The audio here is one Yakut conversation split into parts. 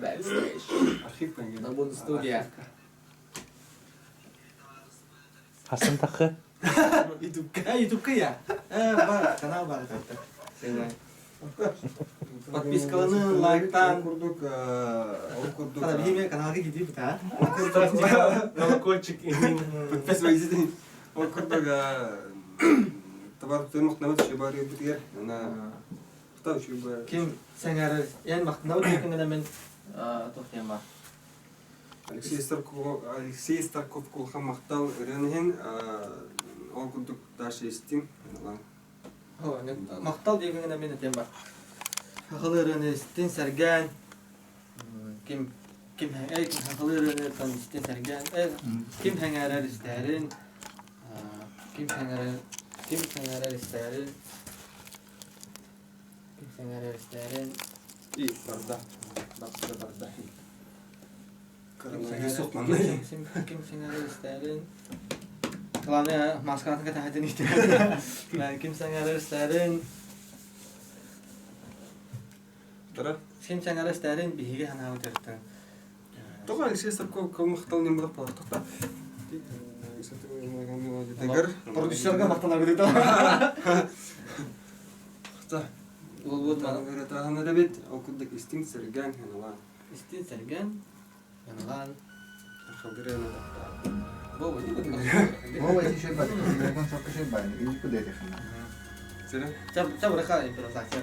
Backstage. Архив кэннигэр. Набун студия. Хасын тахы. Ютубка. Ютубка я. Бар, канал бар. Подпискаланы, лайктан. Курдук, ол курдук. Хана биһиме каналга киирдии быта. Колокольчик. Подписывайтесь. Ол курдук табар тымык намыт шибары битигер. Ана Ким сэҥээрэр эн махтанабыт диэкиҥҥинэ мин туох диэн баар Алексей Старков Алексей Старков кулахан махтал ырыан иһин ол курдук дальше истиҥ Махтал диэкиҥҥинэ мин этиэм баар Сахалыы ырыаны истин сэргээн ким ким сахалыы ырыаны истин сэргээн ким сэҥээрэр истээрин ким сэҥээрэр ким сэҥээрэр истээрин Сэҥээрэрстээрин И барда. Барда барда. Ким сэҥээрэрстээрин Главное, маскаратын кэтэһэтин иһитин. Ким сэҥээрэрстээрин Тара. Ким сэҥээрэрстээрин биһиги санаабыт өртөн. Тоҕо Алексей Старков махтал нем булах буолар Продюсерга махтанабыт Уолбут Таһан эрэбит, ол курдук истиҥ сэргээн ханалаан. Истиҥ сэргээн ханалаан. Вова, еще Чабырха импровизация.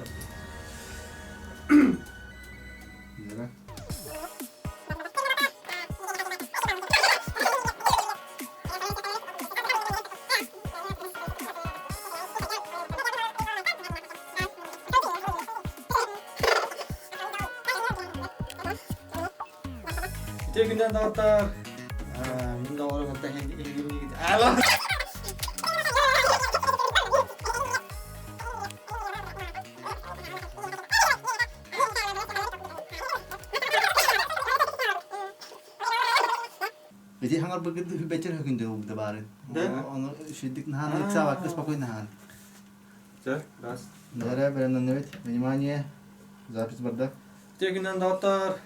Үтүө күнүнэн доҕоттор! Мин доҕорум кытта эһигини Ити хаҥарбыкыт бэчэр хөкүндэ ылбыта баарын. Ону шүддүк наһаан ыксаабакка спокойно наһаан. Чэ, раз. Дара бэлэмнэннибит. Внимание! Запись барда. Үтүө күнүнэн доҕоттор!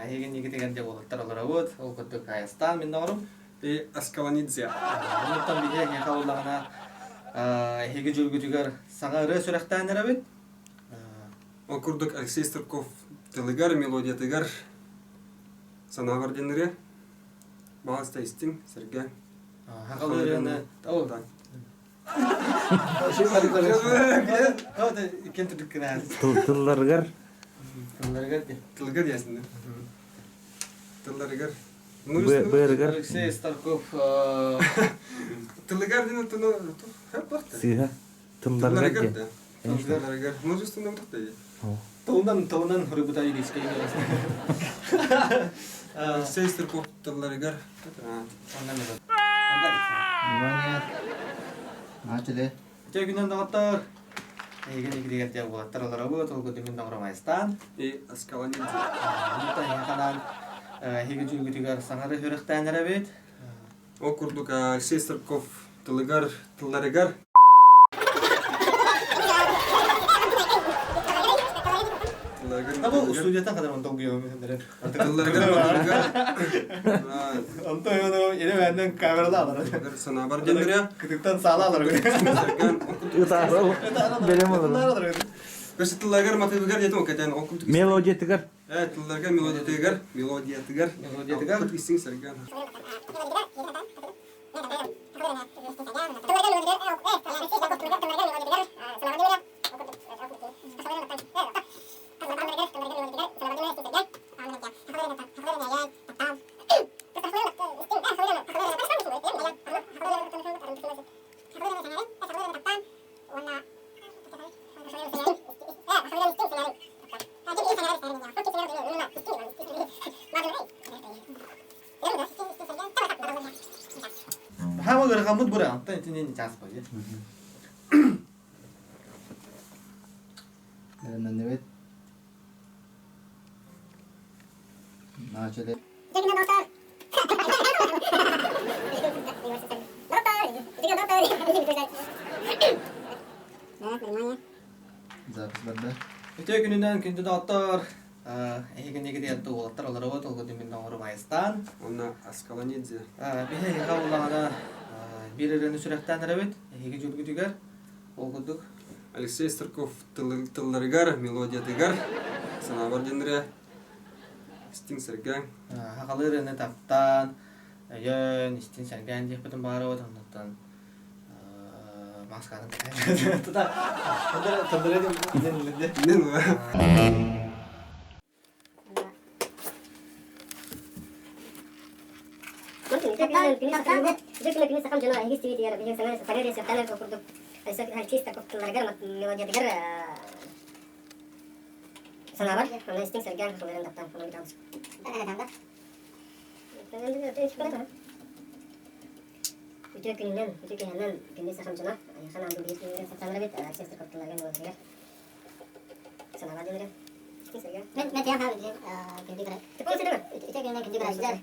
Эһигин игитигэр дьэ уолаттар олоробут. Ол курдук Айастаан мин доҕорум. И Аскаланидзе. Онуттан биһиги эһиэхэ буоллаҕына эһиги дьүлгүтүгэр саҥа ырыа сүрэхтээн эрэбит. Ол курдук Алексей Стрелков тылыгар, мелодиятыгар санаабар диэн ырыа. Баҕаста истиҥ, сэргээҥ. Сахалыы ырыаны Тылларыгар Тылларыгар Тылыгар диэсин Тылларыгар Быарыгар Алексей Старков Тылыгар диэн сыыһа тылларыгар диэн. Тылларыгар. Мужественный дии. Тылынан тылынан хрыбыта юридический Алексей Старков тылларыгар. Внимание! Начали. Үтүө күнүнэн доҕоттор! Эйигин игиригэр дьэ уолаттар олоробут, ол курдук мин доҕоромайстаан. И Аскаланидзе. Ханаан эһиги дьүлгүтүгэр саҥары сүрэхтээн эрэбит. Ол курдук Алексей Старков тылыгар, тылларыгар Бу устудията хадар онтон гүйөмү Тылларыгар Онтон ону илэ бээннэн камерада алар. Санаабар диэннэрэ. Кытыктан саала алар. Ытаарал. Бэлэм олорор. Көс тылларыгар матыыбыгар диэтим кэтэн ол курдук. Мелодиятыгар. Э тылларга мелодиятыгар, мелодиятыгар, мелодиятыгар истиҥ сэргээн. Хаама ыарахаммыт бура, онтон итинэн чаас буолуо. Бэлэмнэннибит. Начали. Запись барда. Үтүө күнүнэн күндү доҕоттор! Эһигини китиэртэ уолаттар олоробут, олгутун мин оҥорум айыстаан. Онно Аскалонидзе. Биһи эһиэхэ улаҕана биир ырыаны сүрэхтээн эрэбит, эһиги дьүлгүтүгэр. Ол курдук. Алексей Старков тылларыгар, мелодиятыгар санаабар диэннэрэ истиҥ сэргээҥ. Сахалыы ырыаны таптаан, өйөөн, истиҥ сэргээн диэхпитин баҕарабыт, оннуттан маскаатын тута Санаабар, онно истиҥ сэргээн хатыларын таптаан Үтүө күнүнэн, үтүө киэһэнэн күндү сахам дьоно, айылҕа наан биир күнүгэр сатаан эбит, Алексей Старковтыларга мелодиятыгар санаабар диэн Истиҥ сэргээн. Мен мен тиһэн хаалбыт диэн күндү көрө. Үтүө күнүнэн күндү көрөөччүлэр.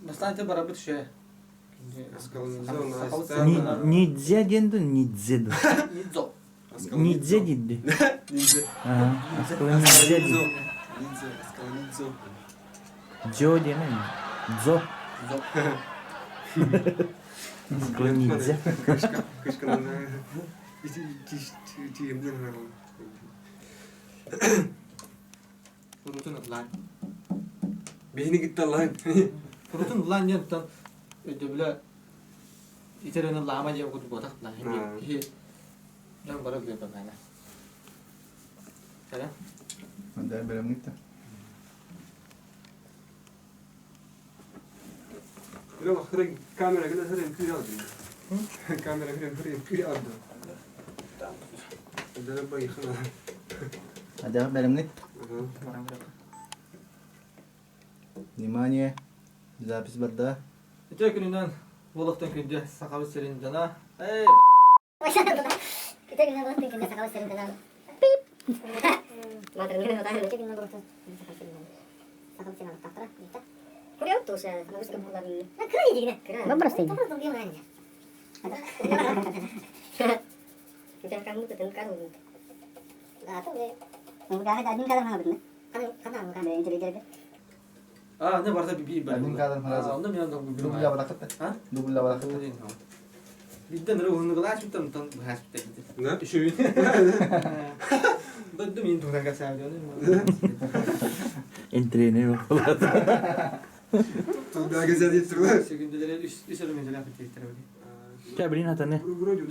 Бастаан барабыт үчүгэй. Нидзе диэн да нидзе да. Нидзо. Нидзе диди. Ниндзя. Ниндзя диди. Ниндзя. Аскалонидзо. Дзо диэн Дзо. Дзо. Аскалонидзе. Кышка. Кышка. Курутун ыллаан. Биһини кытта ыллаан. Курутун ыллаан диэн оттон өйдөбүлэ итэрэн ыллаама диэн курдук буотах киһи дьон бары билэр баҕайы. Кэлэ. Манда бэлэмник да. Камера кэлэ сырын күүр алды. Камера кэлэ сырын күүр алды. Адьаҕа бэлэмник. Внимание! Запись барда. Үтүө күнүнэн буолуохтан күндү Сахабыт сирин дьоно. Эй! Үтүө күнүнэн буолуохтан күндү Сахабыт сирин дьоно. А, не барда би би Один кадр сразу. Онно мен онно Дубля барахатта. А? Дубля барахатта. Бидден рө уһунугулааш биттен тон быһаас биттен. Да? Үшөйүн. Дойду мин туһунан кэпсээбит. Энтренер буолла. Туда газет турла. Секүндүлere үс үс өрүмүнделер бититтер. Ча блин атаны. Вроде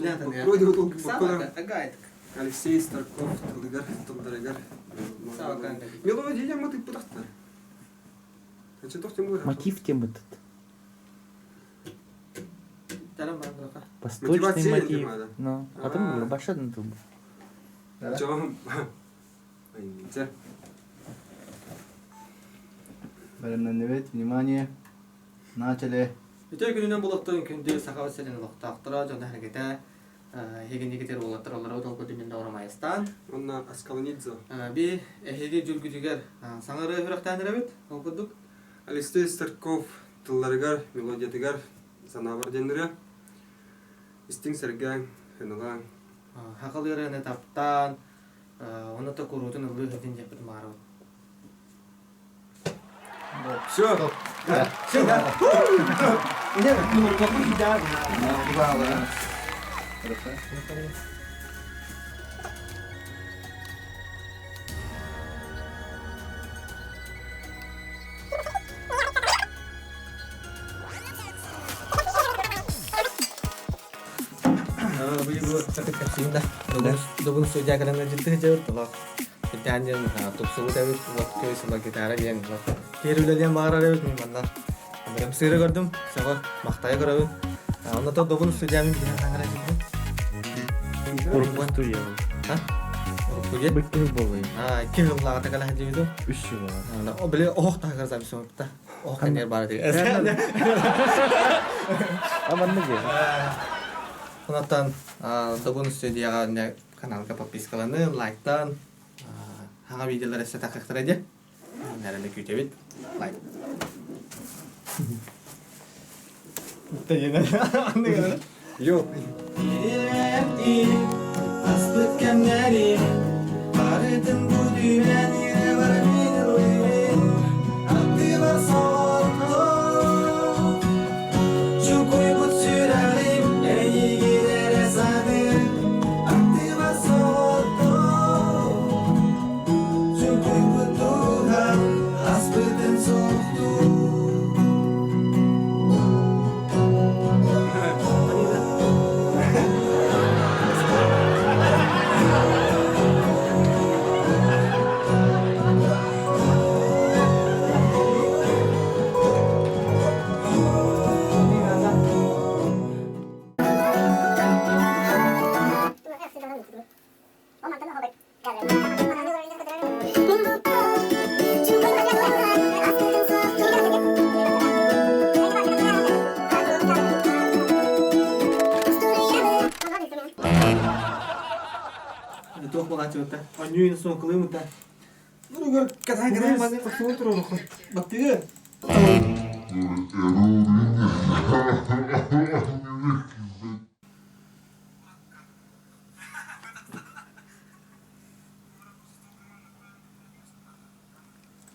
Вроде вот Сака, агайт. Алексей Старков тылыгар тылдарыгар. Сака. Мелодия мы ты пытахта. Значит, тохтем будет. Мотив темы тут. Тарам барам Восточный Мотивация мотив. тема, да. Ну, а там было башан тут. Чё? Ниндзя. Бэлэмнэннибит. Внимание! Начали. Үтүө күнүнэн буолуохтун күндү Сахабыт сирин олохтоохторо, дьоно сэргэтэ, эһигини уолаттар олору толкуйдун мин доҕорум Айыстаан. Онно Аскалонидзе. Би эһиги дьүлгүтүгэр саҥа ырыа сүрэхтээн эрэбит, ол курдук. Алексей Старков тылларыгар, мелодиятыгар санаабар диэннэрэ. Истиҥ сэргээҥ, хыналааҥ. Хахал ырыаны таптаан, онно та куруутун ыллыы сылдьын диэппит маарабыт. Все. Все, да. Хорошо. Добун судья кэлэн дьиттэ дьэбит толох. Итаан диэн тупсубут эбит, вот көй сыла гитара диэн киэр үлэлиэн баҕарар эбит мин манна. Бэрем сыыры көрдүм, сөҕө махтайа көрөбүн. Онно то добун судья мин биһэн хаҥара дьиттим. Урукку студия. А? Урукку дьиэ? Быккы болой. А, икки сыллааҕыта кэлэ сылдьыбытым. Үс сыл. О, били оһох таһыгар запись оҥорбута. Оһох кэннигэр баар этэ. А манна же. Онтон Добун студияҕа Каналга подпискаланын, лайктан, хаҥа видеолар өссө тахыахтара дии. Нэрэнэ күүтэбит. Лайк. Йо. Аспыт кэмнэри барытын бу түүнэн Аттыбар соҕотох Чукуйбут сүрэҕим эйигин эрэ саныыр Аттыбар соҕотох Чукуйбут дууһам аспытын суохтуур. Туох буолааччыбыта? Онньуйун суҥкулуймута. Нуругар катаан катаан маны косугун туруоруххун. Баттыгы.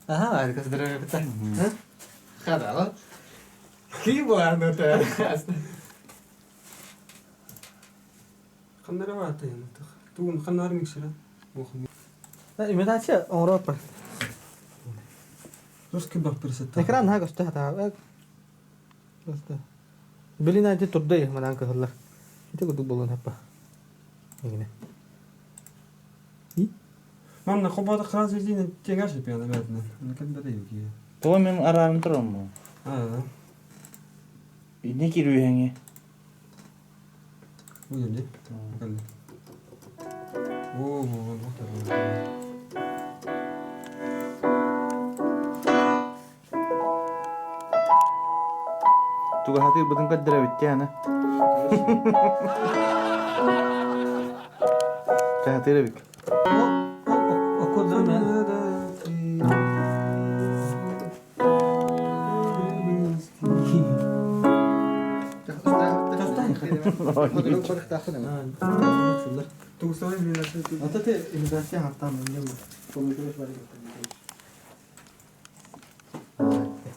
Ага, аркасыдырыгыта. Хадала. Ки буолааны Ханнара баата янытых. Тугун ханнар миксера. Имитация оҥоруоппар. Русский бах пересетта. Экран наһаа көстө хатаабат. Просто. Билин ити турда манан кыһыллар. Ити курдук буолуон хаппа. Игине. Манна хобода хас илиин тегаш пиана бэтинен. Аны бэрэ юки. Тоҕо мин араарын тураммын? Аа. Инне кирүүһэҥи. Уйали. Калли. О, во, во, Туга хатыырбытын көрдөрөбүт аны. Хатыыр эбит.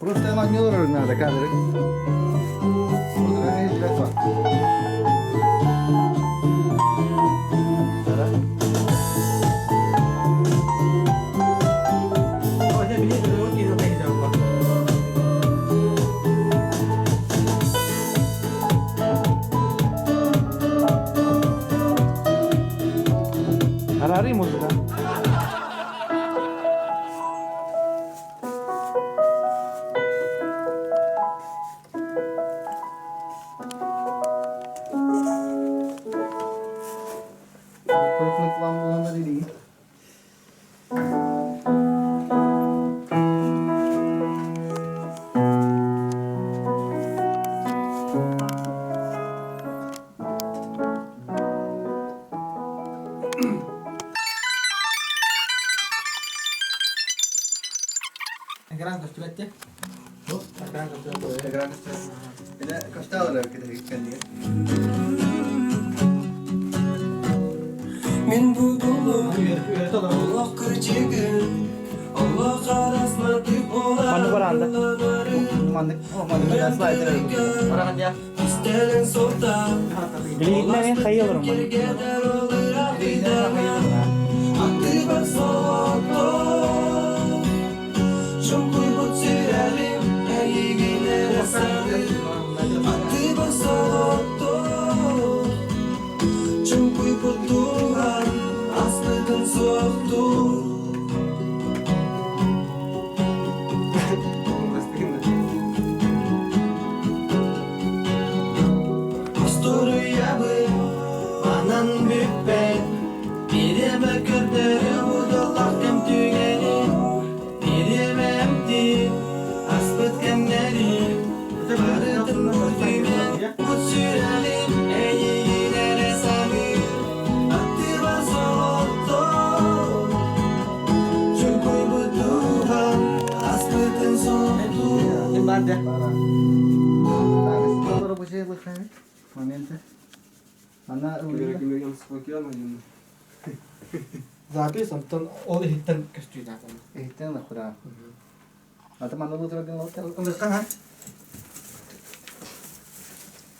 Просто манньолор надо кадры. Араарый музыка. Экран көстүбэт дии. Экран көстүбэт. Экран көстүбэт. Эдэ көстө Мин бу булум Олох кырдьыгын Олох арасматык Маннык бараанда. Истэлэн солта Билигиннэн хайа олорум. Аттыбар соҕотох Чуҥкуйбут сүрэҕим эйигин эрэ саныыр Аттыбар соҕотох Чуҥкуйбут дууһам аспытын суохтуур. Остуоруйабын манан бүппэт. баар да. Моменты. Она Запись онтон ол иһиттэн көстүүнэ. Иһиттэн лахура. Ата манна лутра гын лалта. Ылыхан ха.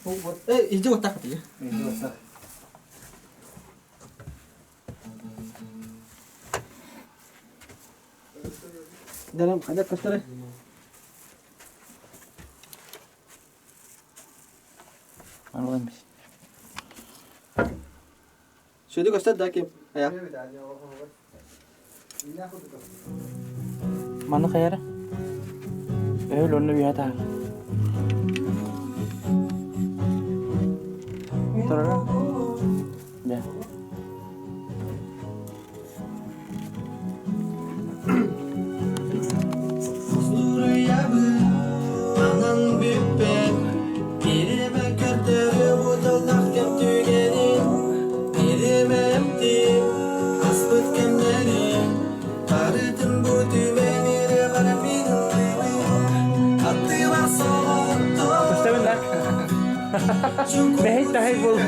Вот, иди вот так вот. Иди вот так. Дарам хада көстөрө. Anladım biz. Şöyle göster да ким. Ая. Манны хайара? Öyle onu bir hata. Турара? Да. Көстөбүн да. Бэһит таһай болду.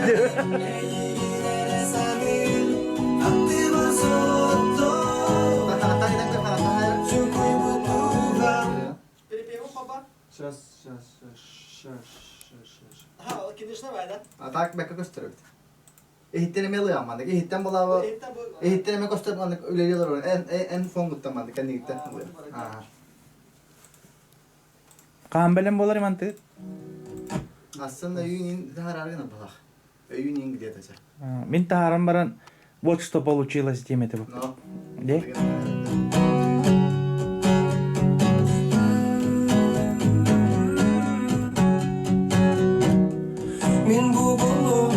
Сейчас, сейчас, сейчас, сейчас, сейчас. Ха, конечно, да. А так бэкэ көстөрөбүт. Иһиттэн эмэ ылыам маннык. Иһиттэн булаабы. Иһиттэн эмэ көстөр маннык үлэлиэлэр олорон. Эн эн фонгуттан маннык кэннигиттэн. Аа. Хаан бэлэм буолар иманты. Ассында өйүн таһаарар балах. Өйүн где-то. Мин таһааран баран вот что получилось диэм этэ бу. Но. Де? Мин бу буллум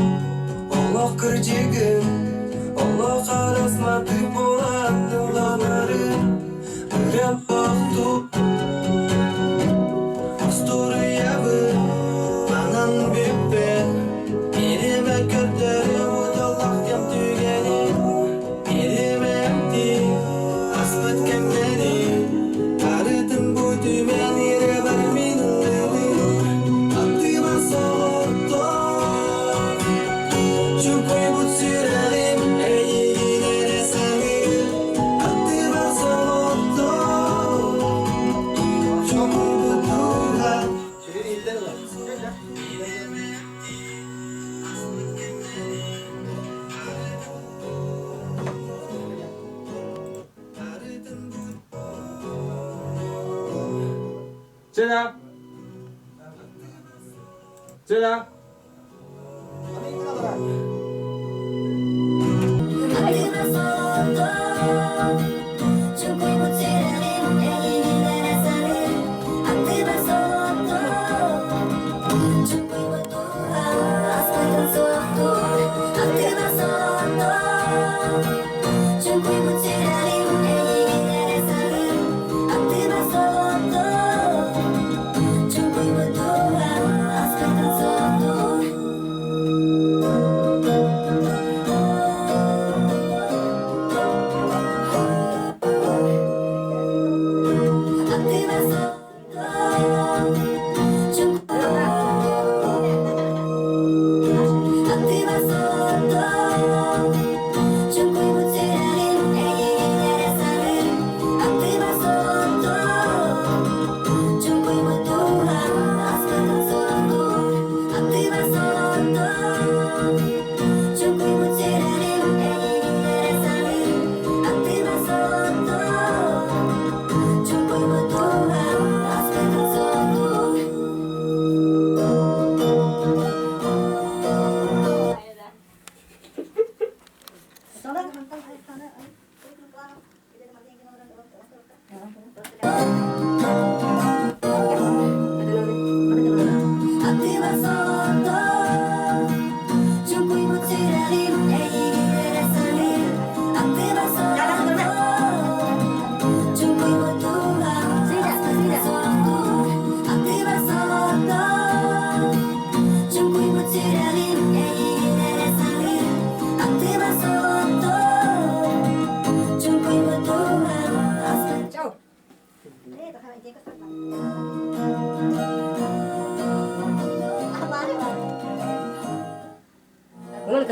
олох кырдьыгын Олох арасматы буолан ылланарын Ырыам тохтуу Остуоруйабын манан бүппэт Биримэ көрдөрүм удаллах кэм түгэнин Биримэ эмтиир аспыт кэмнэрин Арытым бу түмэн ирэбэр мин ыллыыбын Аттыбар соҕотох Чуҥкуйбут сүрэҕим эйигин эрэ саныыр Аттыбар соҕотох Чуҥкуйбут дууһа Сюда! Сюда!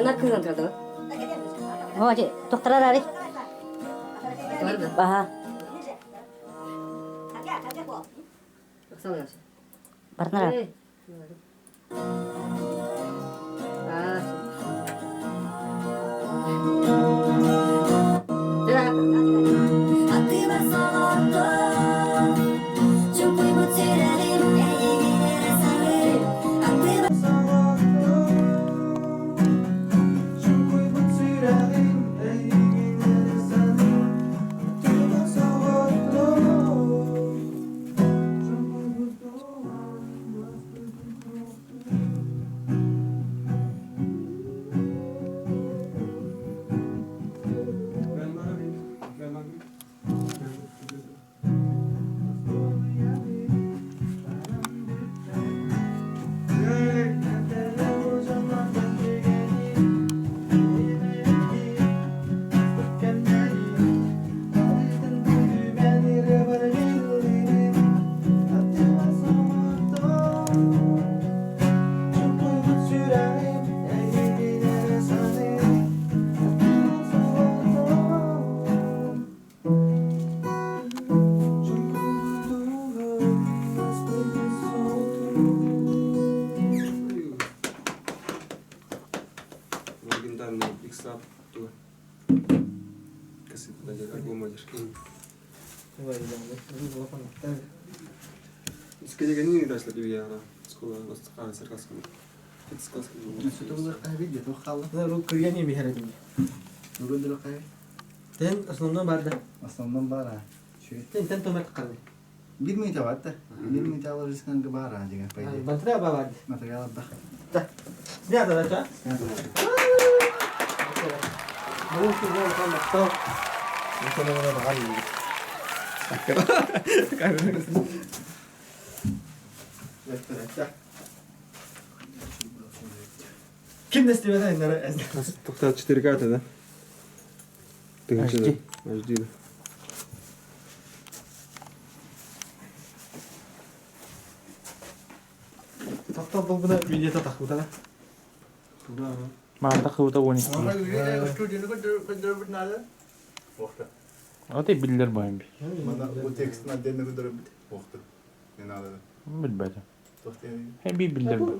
Нар кыылан турар О, тохтарар ари. Аха. Партнера. Легендарный X-Up туга. Альбом Скелегени дасли дүйяра. Скола бастыққа сарқасқан. Кыргани биһэрэтим. Тен основном бар да. Основном бар а. Тен тен томат калды. Bir минута бар да. Bir минута алып рисканга бар а деген по идее. Материал бар. Материал бар. Да. Снято да, ча? Ким нестибетен иннere Тоқта 4К да? HD. HD. Тоқтал бұл бұна видеота тақпыта да. Маата кыбыта он икки. Аты биллер байым би. Мана у текстин отдельно көтөрөп бит. Охты. Не надо. Билбетим. Тохты. Хем би биллер бай.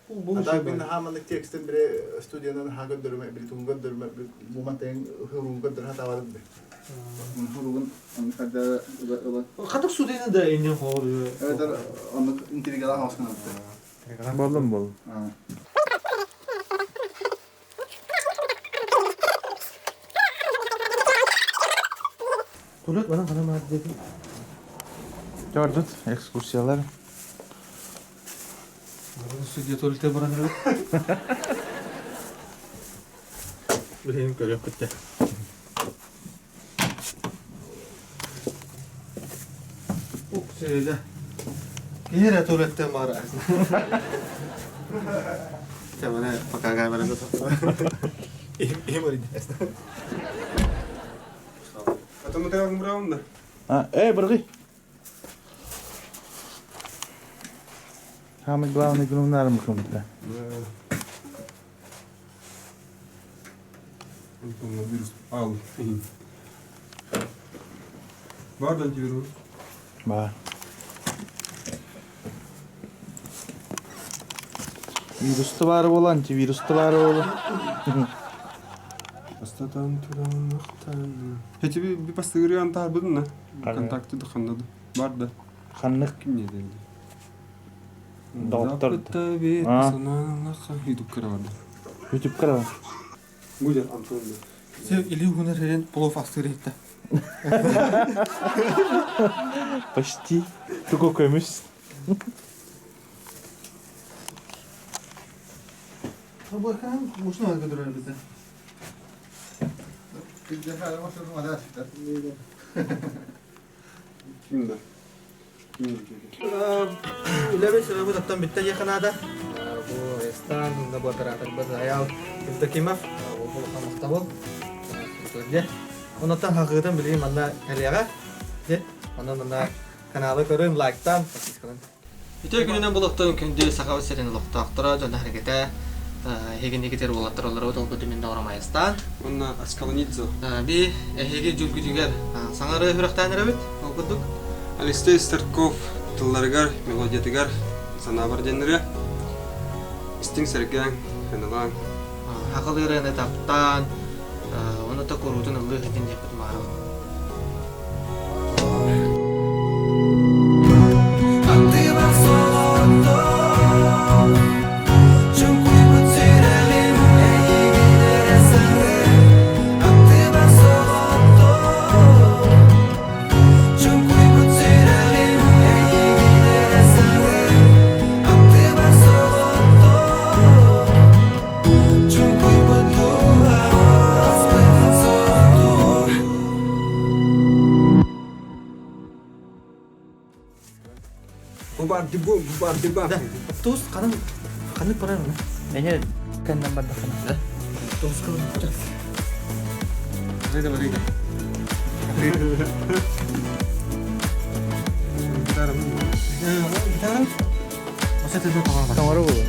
А так мен хаманнык текстин бире студиянан ха көдөрмө, бир тун көдөрмө, бу мантен хуругун көдөр хата барып бе. Хуругун аны когда ыла. Қатық судыны да инен қоғыр. Evet, onu intrigalar hoşuna gitti. Болдум болдум. Ha. Kulüt bana bana madde dedim. Gördük экскурсиялар. Студия туалетте баран Билейм көрөп кетти. Ух, сөйле. Кире туалетте бар. Темане пока камера да. Им им А то материал браун да. А, эй, быргы. Самый главный грунар мыкымда. Вирус ал. Бар да антивирус. Бар. Вирусты бары бол, антивирусты бары бол. Бастатан туран мақтан. Хечи би бастыгырган тар будун на. Контакты духандады. Бар да. Ханнык Ким не dedi? Доктор. Запытта бит А. саналаха YouTube карабады. YouTube кара. Гудер Антон. Сен или хунар херен плов астыр етті. Почти. Туго көмүс. Bu ekran boşuna var götürür bize. Bir defa başladım hadi açıklar. Ким да? Ким Үләбес бу таттан битте якынада. Бу Эстан, да бу оператор бу Аял Евдокимов, ол бу хамакта бол. Көрде. Онотан хакытын билим анда калега. Де, онан анда каналы көрүн, лайктан, подпискалан. Үтө күнүнөн булуктан күндү сахабы серин локтоктора жона харакете. Эһигини уолаттар олоробут, ол курдук мин доҕорум Айастаан. Уонна Аскалонидзе. Би эһиги дьүлгүтүгэр саҥа ырыа сүрэхтээн эрэбит, ол курдук. Алексей Старков тылларыгар, мелодиятыгар санаабар диэн ырыа. Истиҥ сэргээҥ, сыаналааҥ. Хахыл ырыаны таптаан, оны та куруутун ыллыы сылдьын диэхпит маарабын. Аттыбар соҕотох Чуҥкуйбут сүрэҕим эйигин эрэ саныыр Аттыбар соҕотох Чуҥкуйбут сүрэҕим эйигин эрэ саныыр Аттыбар соҕотох Чуҥкуйбут дууһам аспытын соҕотох Бу бар, бу бар. Автобус ханан ханнык барар аны? Эне кэннен бардахына. Автобуска барар. Барыйда, барыйда. Гитара. Гитара? Осы это тоҕо Тоҥору булу.